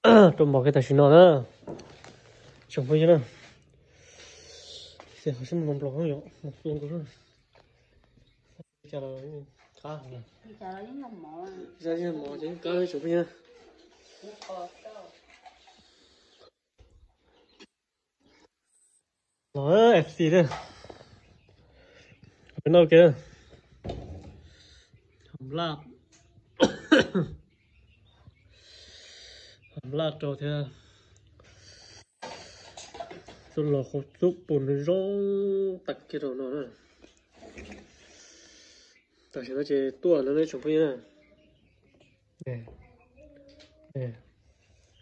Rau mov kiag tam sim no na. Tsoom phooj ywg na. Ces qhov sib nploos nploos yom, nploos nploos. Cas los qab heev. Cas yeej mov ces yeej qab tsoom phooj ywg. Los F C na. Peb noj kiag. Hom laj. Hom laj rau thiab. Txuj log qhov txuj pus zoo tag kiag rau no na. Tam sim no ces tuaj no nej tsoom phooj ywg na.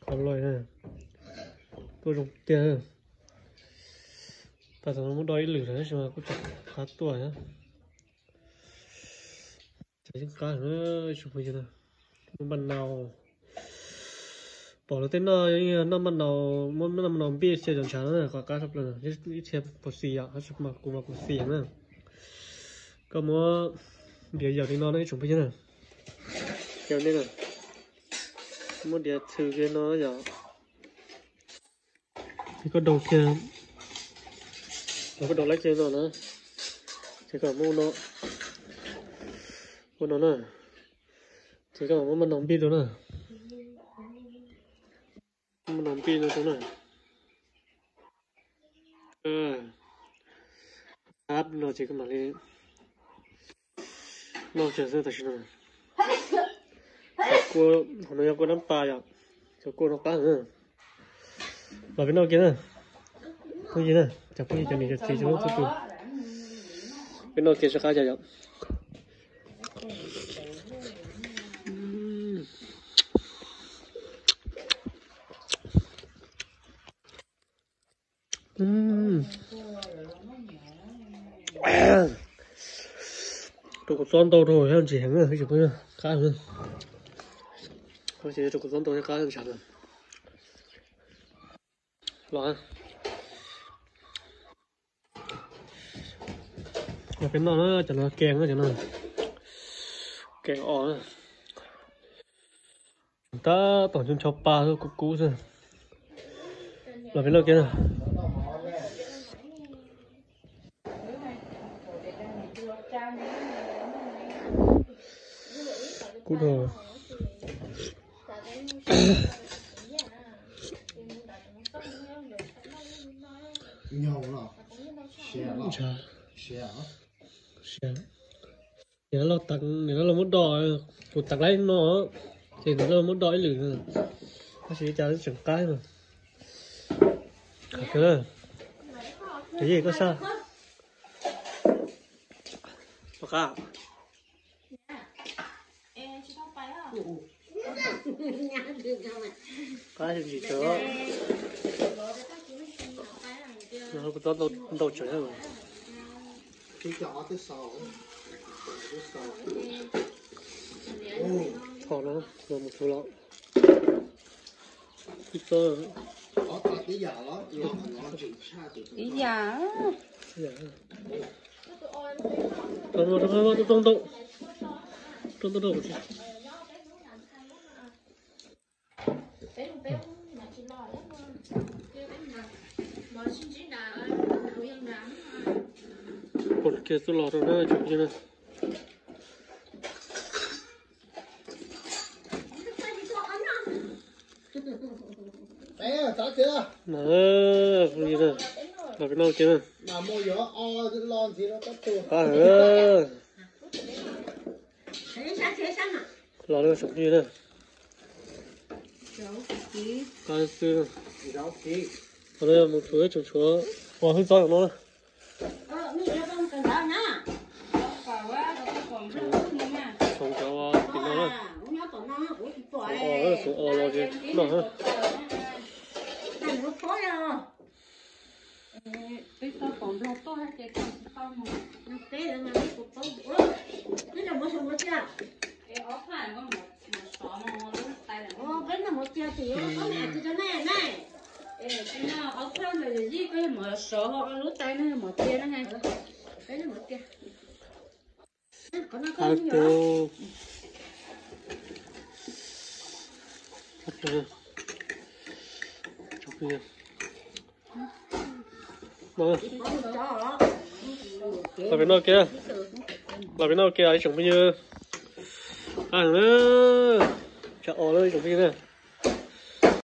Kho loj na. Tuaj zoo tiag. Pas tau muab do ib lwm lawm tab sis mas kuj tseem qab tuaj na. Ces yeej qab na, tsoom phooj ywg na. Muaj maj nau, pom luag tej noj, noj maj nau, muab noj maj nau npij cia cov ntshav no na, qab tshaj plaws, ib txhia puas xis yom, tab sis mas kuv mas kuv xis na. Koj muab diav yam li no na ib tsoom phooj ywg na. Cov nej na, muab diav txhw kiag no yom. Koj daus kiag, koj daus laib kiag no na, ces koj muab ua no, ua no na, ces koj muab maj nau npij rau na, maj nau npij no rau na. Ab no ces koj mam li noj tsawg xwb tam sim no. Cov kua, qhov no yog kua dab pas yom, cov kua no qab heev. Los peb noj kiag na, phooj ywg na, cov phooj ywg cov niam cov txiv cov txhua tus, peb noj kiag seb qab cas yom. Rau kuv txob ntau rau thiab ntsis heev na, qab heev. Rau kuv txob ntau thiab qab ntshav na. Los, los peb noj na, cov no kees na, cov no kees os. Tab tom ncho ncho pa kub kub xwb. Los peb noj kiag na. Kub dhau. Nws loj tag, nws loj muab do, kuv tag laib no, ces nws loj muab do ib lwm, tab sis li cas tseem qab mas. Qab kawg, koj sab. Qab. Qab ntsis tsawv. Kuv txob ntau tsawv. Hom no los mus tsuv los. Ib yam. Rau ntau, rau ntau rau. Pom kiag txuj log rau na tsoom phooj ywg na. Los peb noj kiag na. Qab heev. Los na tsoom phooj ywg na. Qab xwb. Qhov no yog mus tsuav ib tsoom tshuav uas hwj txob yom no na. Tsoom cov tim no na. Tsoom os, tsoom os los ces noj na. Qab tiag. Los pem no kiag, los pem no kiag ib tsoom phooj ywg. Tsam os lawm ib tsoom phooj ywg na.